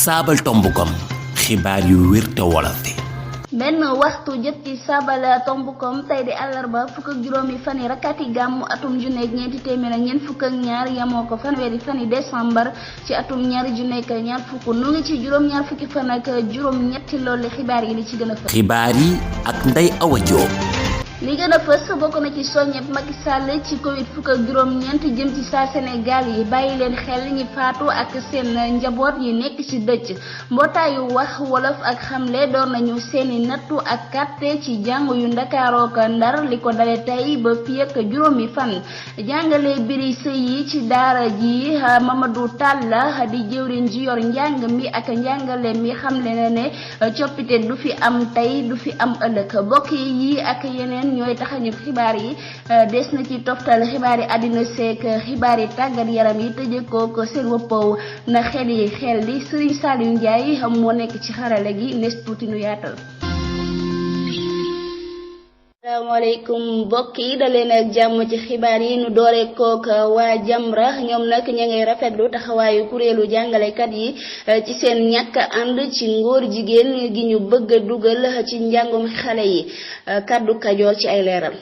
saabal tombukom xibaar yu wér te wolof benn waxtu jot ci saabal tombukom tey di àllarba fukk ak juróomi fani rakkaati gàmmu atum junneeg ñeenti téeméer ak ñeent fukk ak ñaar yamoo ko fanweeri fani décembre ci atum ñaari junneeg ñaar fukk nu ngi ci juróom-ñaar fukki fan ak juróom-ñetti loolu xibaar yi li ci gën a fës. xibaar yi ak Ndeye Awa Diop. li gën a fës bokk na ci soññeb Macky Sall ci Covid fukk ak juróom-ñeent jëm ci saa Sénégal yi bàyyi leen xel ñi faatu ak seen njaboot yi nekk ci dëcc mbootaayu wax wolof ak xamle door nañu seeni nattu ak kàtte ci jàng yu Ndakaaroo ak Ndar li ko dale tey ba fii ak juróomi fan jàngale biri sëy yi ci daara ji Mamadou Talla di jëwriñ ji yor njàng mi ak njàngale mi xamle na ne coppite du fi am tey du fi am ëllëg bokk yi ak yeneen ñooy taxañu xibaar yi des na ci toftal xibaar yi àddina seek xibaar yi tàggat yaram yi tëjee ko seen woppaw na xel li Serigne Saliou Ndiaye moo nekk ci xarale gi nes tuuti nu yaatal. asalaamaaleykum mbokk yi daleen ak jàmm ci xibaar yi nu doore kook waa Jamra ñoom nag ña ngay rafetlu taxawaayu kuréelu jàngalekat yi ci seen ñàkk ànd ci ngóor jigéen gi ñu bëgg a dugal ci njàngum xale yi kaddu Kajoor ci ay leeral.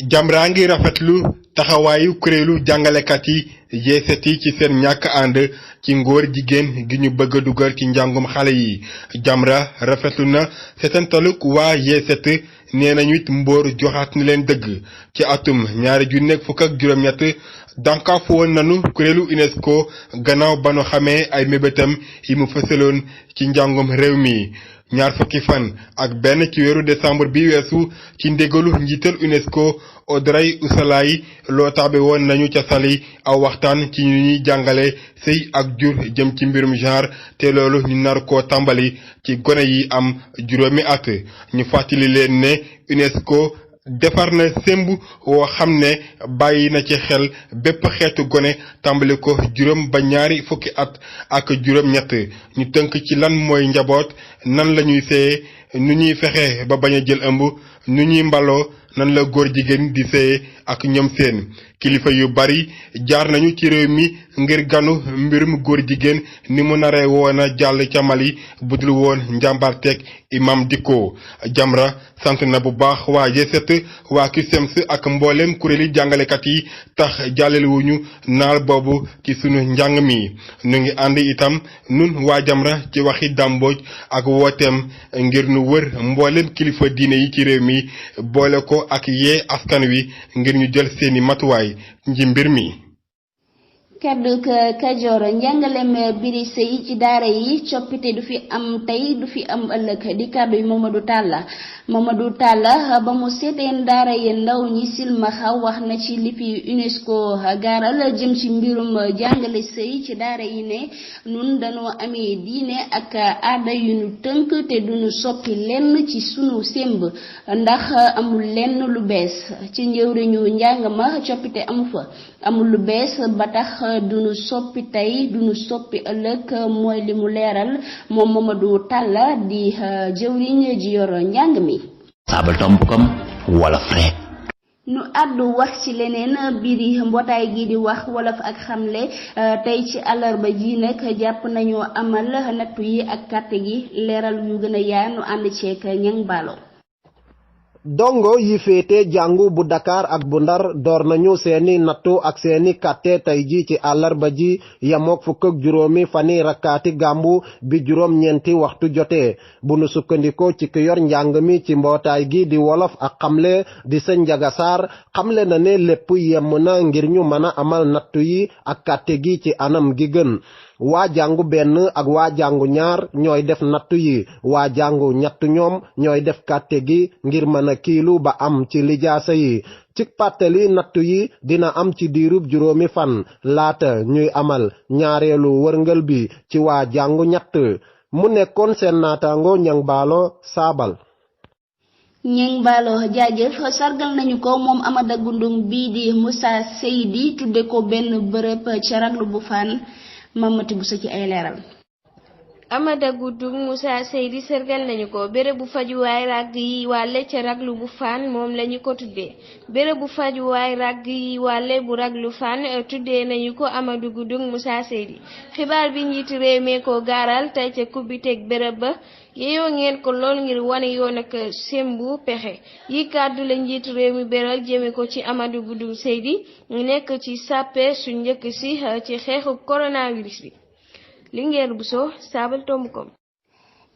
Jamra ngi rafetlu taxawaayu kuréelu jàngalekat yi yeeset yi ci seen ñàkk ànd ci ngóor jigéen gi ñu bëgg a dugal ci njàngum xale yi. Jamra rafetlu na seetantaluk waa yeeset nee nañu it mbóor joxaat ni leen dëgg ci atum 2017 dànkaafu woon nanu kuréelu UNESCO gannaaw ba nu xamee ay mébétam yi mu fësaloon ci njàngum réew mi. 20 fan ak benn ci weeru décembre bi weesu ci ndégalu njiital UNESCO Audrey Oussalaye loo taabe woon nañu ca Saly aw waxtaan ci ñu ñuy jàngale sëy ak jur jëm ci mbirum genre te loolu ñu nar koo tàmbali ci gone yi am juróomi at ñu fàttali leen ne UNESCO defar na semb woo xam ne bàyyi na ci xel bépp xeetu gone tàmbali ko juróom ba ñaari fukki at ak juróom-ñett ñu tënk ci lan mooy njaboot nan la ñuy seeye nu ñuy fexe ba bañ a jël ëmb nu ñuy mbaloo nan la góor jigéen di seeye ak ñoom seen kilifa yu bari jaar nañu ci réew mi ngir ganu mbirum góor jigéen ni mu naree woon a jàll ca Mali budul woon njàmbarteeg imam Dicko. Jamra sant na bu baax waa G7 waa CUSEMS ak mboolem kuréeli jàngalekat yi tax jàllalewuñu naal boobu ci sunu njàng mi nu ngi ànd itam nun waa Jamra ci waxi dàmbooj ak wooteem ngir nu wër mboolem kilifa diine yi ci réew mi boole ko ak yee askan wi ngir ñu jël seeni matuwaay ci mbir mi. kaddu Kajoor njàngalem biri sëy ci daara yi coppite du fi am tey du fi am ëllëg di kaddu yi Mamadou Talla ba mu seeteen daara yi ndaw ñi silmaxa wax na ci li fi UNESCO gaaral jëm ci mbirum jàngale sëy ci daara yi ne nun dañoo amee diine ak aada yu ñu tënk te duñu soppi lenn ci sunu semb ndax amul lenn lu bees ci njëwriñu njàng ma coppite amu fa amul lu bees ba tax duñu soppi tey duñu soppi ëllëg mooy li mu leeral moom Mamadou Talla di jëwriñ ji yor njàng mi. saabal tombukom wolof rek. nu àddu wax ci leneen biiri mbootaay gi di wax wolof ak xamle tey ci àllarba ji nag jàpp nañoo amal nattu yi ak kàtte gi leeral yu gën a yaa nu ànd ceek ñang baalo. dongo yi féete jàngu bu Dakar ak bu Ndar door nañu seeni nattu ak seeni kàtte tey ji ci àllarba ji yamook fukk ak juróomi fani rakkaati gàmbu bi juróom-ñeenti waxtu jotee bu nu sukkandikoo ci ki yor njàng mi ci mbootaay gi di wolof ak xamle di sëñ Njaga Saar xamle na ne lépp yemm na ngir ñu mën a amal nattu yi ak kàtte gi ci anam gi gën. waa jàngu benn ak waa jàngu ñaar ñooy def nattu yi waa jàngu ñett ñoom ñooy def kàtte gi ngir mën a kiilu ba am ci lijaasa yi ci pàttali nattu yi dina am ci diirub juróomi fan laata ñuy amal ñaareelu wërngël bi ci waa jàngu ñett mu nekkoon seen naataango ñang baalo saabal. ñeng baalo jaajëf sargal nañu ko moom Amada Gundung bii di Moussa Seydi tudde ko benn bërëb ca raglu bu fan Mamati bu sa ci ay leeral. Amada Goudou Moussa Seydi sargal nañu ko béréb bu fajuwaay ràgg yi wàlle ca raglu bu Fann moom lañu ko tuddee béréb bu fajuwaay ràgg yi wàlle bu raglu Fann tuddee nañu ko Amadou Goudou Moussa Seydi xibaar bi njiitu réew mi ko gaaral tey ca kubbiteg béréb ba yeeyoo ngeen ko lool ngir wane yoon ak sembu pexe yi kàddu la njiitu réew mi beral jëme ko ci Amadou Goudou Seydi ñu nekk ci sàppe su njëkk si ci xeexu coronavirus bi Linguère Bousso Sabal Tombukom.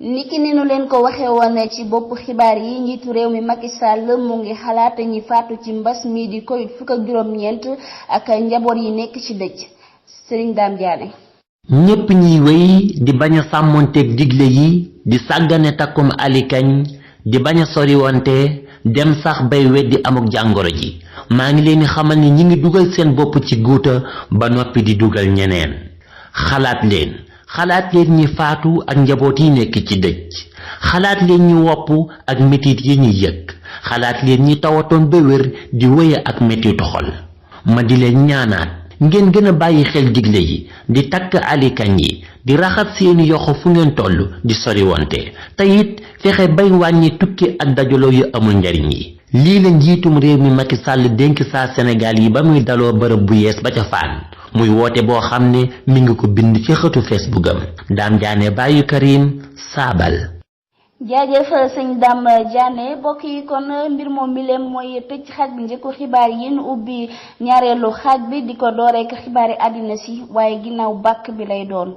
niki ni nu leen ko waxee woon ci bopp xibaar yi njiitu réew mi Macky Sall mu ngi xalaat ñi faatu ci mbas mi di Covid fukk ak juróom-ñeent ak njaboot yi nekk ci dëj Serigne Dame Diané. ñépp ñiy wéy di bañ a sàmmonteeg digle yi di sàggane takkum alikañ di bañ a soriwante dem sax bay weddi amuk jàngoro ji maa ngi leen di xamal ni ñi ngi dugal seen bopp ci guuta ba noppi di dugal ñeneen xalaat leen ñi faatu ak njaboot yi nekk ci dëj xalaat leen ñi wopp ak metit yi ñuy yëg xalaat leen ñi tawatoon ba wér di wéya ak metitu xol ma di leen ñaanaat ngeen gën a bàyyi xel digle yi di takk alikañ yi di raxas seeni yoxo fu ngeen toll di soriwante te it fexe bay wàññi tukki ak dajaloo yu amul njariñ yi lii la njiitum réew mi Macky Sall dénk saa Sénégal yi ba muy daloo bërëb bu yees ba ca Fann muy woote boo xam ne mi ngi ko bind ci xëtu Facebook am Dame Diané bàyyi Karim Saabal. jaajëf sëñ Dame Diané bokk yi kon mbir moom mi leen mooy tëj xaaj bi njëkku xibaar yi nu ubbi ñaareelu xaaj bi di ko dooreek xibaari àddina si waaye ginnaaw bàkk bi lay doon.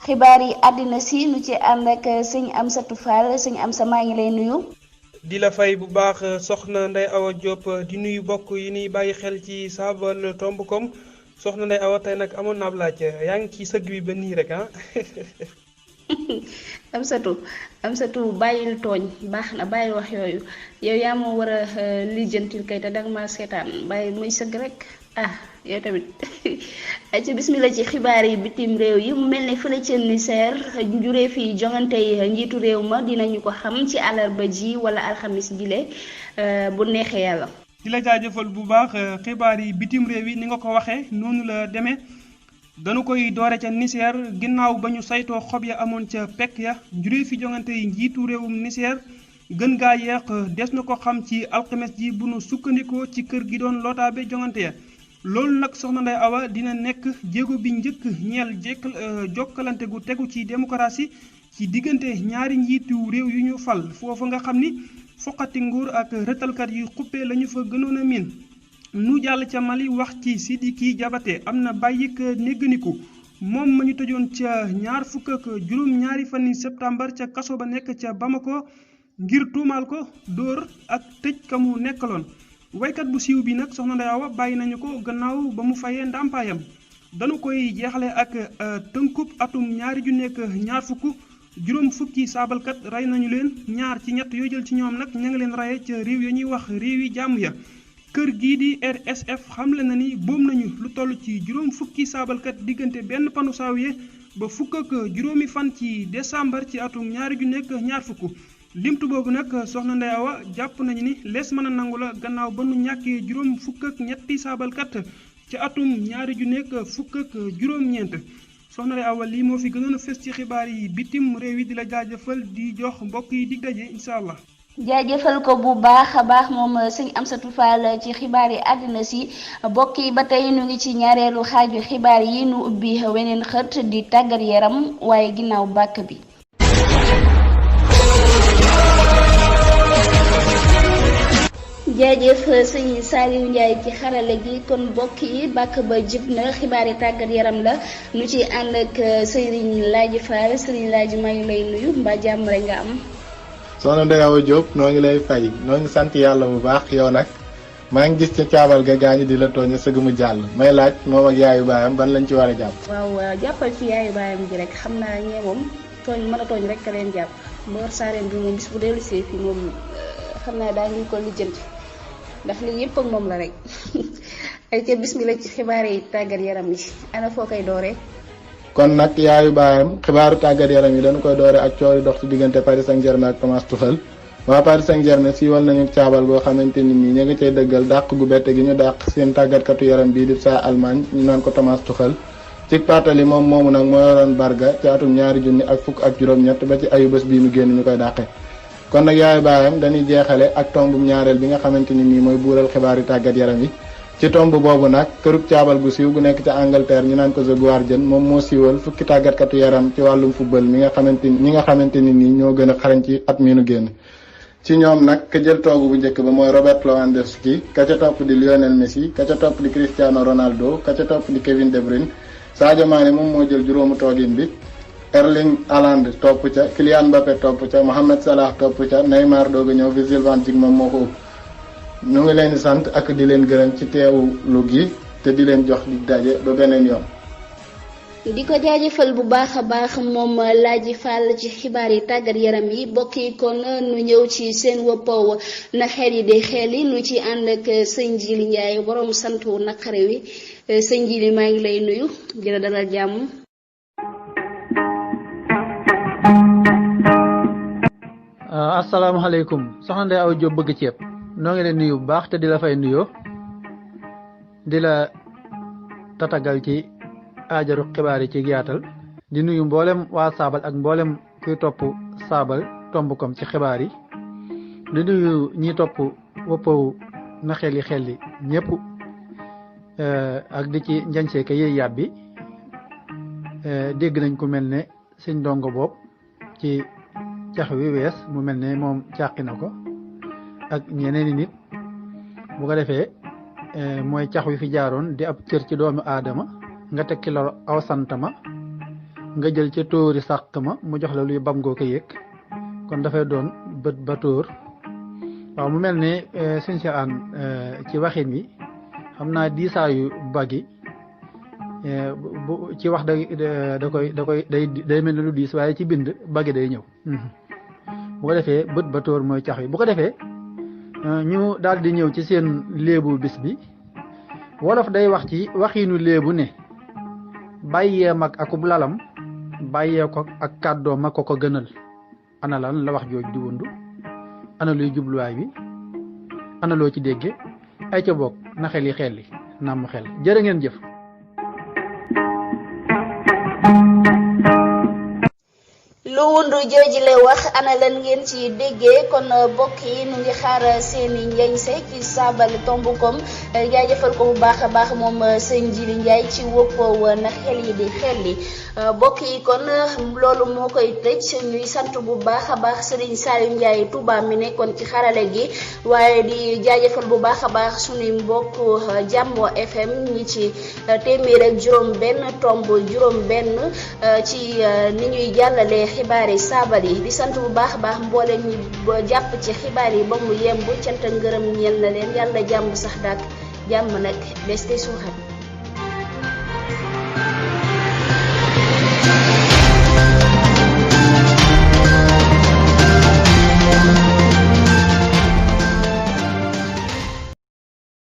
xibaar yi àddina si nu ci ànd ak sëñ Amsatou Fall sëñ Amsa maa ngi lay nuyu. di la fay bu baax soxna Ndeye Awa Diop di nuyu bokk yi ñuy bàyyi xel ci Sabal Tombukom soxna Ndeye Awa tey nag amoon naa ab laaj yaa ngi ci sëgg bi ba nii rek ah. Amsatou bàyyil tooñ baax na bàyyi wax yooyu yow yaa moo war a lijjantil kay te danga ma seetaan bàyyi muy sëgg rek yow tamit ci bismillah ci xibaar yi bitim réew yi mu mel ne fële ca Niger njuree fi jongante yi njiitu réew ma dinañu ko xam ci àllarba ji wala alxamis bile bu neexee yàlla. di la jaajëfal bu baax xibaar yi bitim réew yi ni nga ko waxee noonu la demee dañu koy doore ca Niger ginnaaw ba ñu saytoo xob ya amoon ca pekk ya njuree fi jongante yi njiitu réewum Niger gën gaa yeex des na ko xam ci alxames ji bu nu sukkandikoo ci kër gi doon lootaabe jongante ya. loolu nag soxna Ndeye Awa dina nekk jéego bi njëkk ñeel jokkalante gu tegu ci démocratie ci diggante ñaari njiitu réew yu ñu fal foofa nga xam ni foqati nguur ak rëtalkat yu xuppe lañu fa gënoon a miin nu jàll ca Mali wax ci Sidiki Diabaté am na bàyyik négganiku moom ma ñu tëjoon ca ñaar fukk ak juróom-ñaari fani septembre ca kaso ba nekk ca Bamako ngir tuumaal ko dóor ak tëj ka mu nekkaloon waykat bu siiw bi nag soxna Ndeye Awa bàyyi nañu ko gannaaw ba mu fayee ndàmpaayam dañu koy jeexale ak tënkub atum ñaari ju nekk ñaar juróom fukki saabalkat rey nañu leen ñaar ci ñett yoo jël ci ñoom nag ña ngi leen raye ca réew ya ñuy wax réew yi jàmm ya kër gii di RSF xamle na ni boom nañu lu toll ci juróom fukki saabalkat diggante benn panu saawiye ba fukk ak juróomi fan ci décembre ci atum ñaari ju nekk ñaar fukk limtu boobu nag soxna Ndeye Awa jàpp nañu ni lees mën a nangu la gannaaw ba nu ñàkkee juróom fukk ak ñetti saabalkat ci atum ñaari ju nekk fukk ak juróom-ñeent soxna Ndeye Awa lii moo fi gënoon a fës ci xibaar yi bitim réew yi di la jaajëfal di jox mbokk yi dig daje incha allah. jaajëfal ko bu baax a baax moom sëñ Amsatou Fall ci xibaar yi àddina si mbokk yi ba tey nu ngi ci ñaareelu xaaju xibaar yi nu ubbi weneen xët di tàggat yaram waaye ginnaaw bàkk bi. jaajëf sëñ Saliou Ndiaye ci xarale gi kon mbokk yi bàkk ba jib na xibaari tàggat yaram la nu ci ànd ak Serigne Laaji Fall Serigne Laaji maa ngi lay nuyu mbaa jàmm rek nga am. soxna Ndeye Awa Diop noo ngi lay fay noo ngi sant yàlla bu baax yow nag maa ngi gis ca caabal ga gaañu di la tooñ sëgg mu jàll may laaj moom ak yaayu baayam ban lañ ci war a jàpp. waaw jàppal ci yaayu baayam ji rek xam naa ñee moom tooñ mën a tooñ rek ka leen jàpp Mor Sareen bi moom bis bu dellu see fii moom xam naa daa ngi ko lijjanti ndax lii yëpp ak moom la rek ay ca bismillah ci xibaar yi tàggat yaram yi ana foo koy dooree. kon nag yaayu baayam xibaaru tàggat yaram yi dañu koy doore ak coow li dox ci diggante Paris Saint-Germain ak Thomas Tuchel waa Paris Saint-Germain siiwal nañu caabal goo xamante ni nii ñu ngi cay dëggal dàq gu bette gi ñu dàq seen tàggatkatu yaram bii di saa Allemagne ñu naan ko Thomas Tuchel ci pàttali moom moomu nag moo yoroon Barga ci atum 2017 ba ci ayu bés bii mu génn ñu koy dàqe. kon nag yaay baayam dañuy jeexale ak tombum ñaareel bi nga xamante ni nii mooy buural xibaari tàggat yaram yi ci tomb boobu nag kërug caabal gu siiw gu nekk ca Angleterre ñu naan ko The Guardian moom moo siiwal fukki tàggatkatu yaram ci wàllum football ñi nga xamante ni nii ñoo gën a xarañ ci at mi nu génn. ci ñoom nag ka jël toogu bu njëkk ba mooy Robert Lewandowski ka ca topp di Lionel Messi ka ca topp di Cristiano Ronaldo ka ca topp di Kevin De Bruyne Sadio Mané moom moo jël juróomu toogin bi Erling Haaland topp ca Kylian Mbappé topp ca Mohamed Salah topp ca Neymar doog a ñëw Virgil van Dijk moom moo ko ëpp. ñu ngi leen di sant ak di leen gërëm ci teewlu gi te di leen jox di daje ba beneen yoon. di ko jaajëfal bu baax a baax moom Laaji Fall ci xibaar yi tàggat yaram yi bokk yi kon nu ñëw ci seen woppaw na xel yi di xel yi nu ci ànd ak sëñ Jili Ndiaye borom santu naqare wi sëñ Jili maa ngi lay nuyu di la dalal jàmm. asalaamaaleykum soxna Ndeye Awa Diop bëgg ceeb noo ngi leen nuyu bu baax te di la fay nuyoo di la tatagal ci aajaru xibaar yi ci yaatal di nuyu mboolem waa saabal ak mboolem kuy topp saabal tombukom ci xibaar yi di nuyu ñi topp woppaw na xel yi ñëpp ak di ci njañsee ka yëy yàbbi dégg nañ ku mel ne sëñ dongo boob ci cax wi wees mu mel ne moom càqi na ko ak ñeneen i nit bu ko defee mooy cax wi fi jaaroon di ab cër ci doomu aadama nga tekki la aw santama nga jël ca tóori sàq ma mu jox la luy bam ngoo ko yëg kon dafay doon bët ba tóor waaw mu mel ne suñ si aan ci waxin wi xam naa diisaayu bagi bu ci wax da koy day mel ne lu diis waaye ci bind bagi day ñëw bu ko defee bët ba tóor mooy cax wi bu ko defee ñu daal di ñëw ci seen léebu bis bi wolof day wax ci waxiinu léebu ne bàyyee mag akub lalam bàyyee ko ak kàddoo ma ko gënal ana lan la wax jooj di wundu ana luy jubluwaay bi ana loo ci dégge ay ca bokk na xel yi xel li namm xel jërë ngeen jëf. lu wundu joojile wax ana lan ngeen ci déggee kon bokk yi nu ngi xaar seeni njañse ci saabal tombukom jaajëfal ko bu baax a baax moom sëñ Jili Ndiaye ci woppoo na xel yi di xel li bokk yi kon loolu moo koy tëj ñuy sant bu baax a baax Serigne Saliou Ndiaye Touba mi nekkoon ci xarale gi waaye di jaajëfal bu baax a baax suñuy mbokk Jambo FM ñi ci téeméer ak juróom benn tomb juróom benn ci ni ñuy jàllale xibaar yi saabal yi di sant bu baax a baax mboolem ñi jàpp ci xibaar yi ba mu yemb cant ak ngërëm ñeel na leen yàlla jàmm sax dàkk jàmm nag des koy suuxat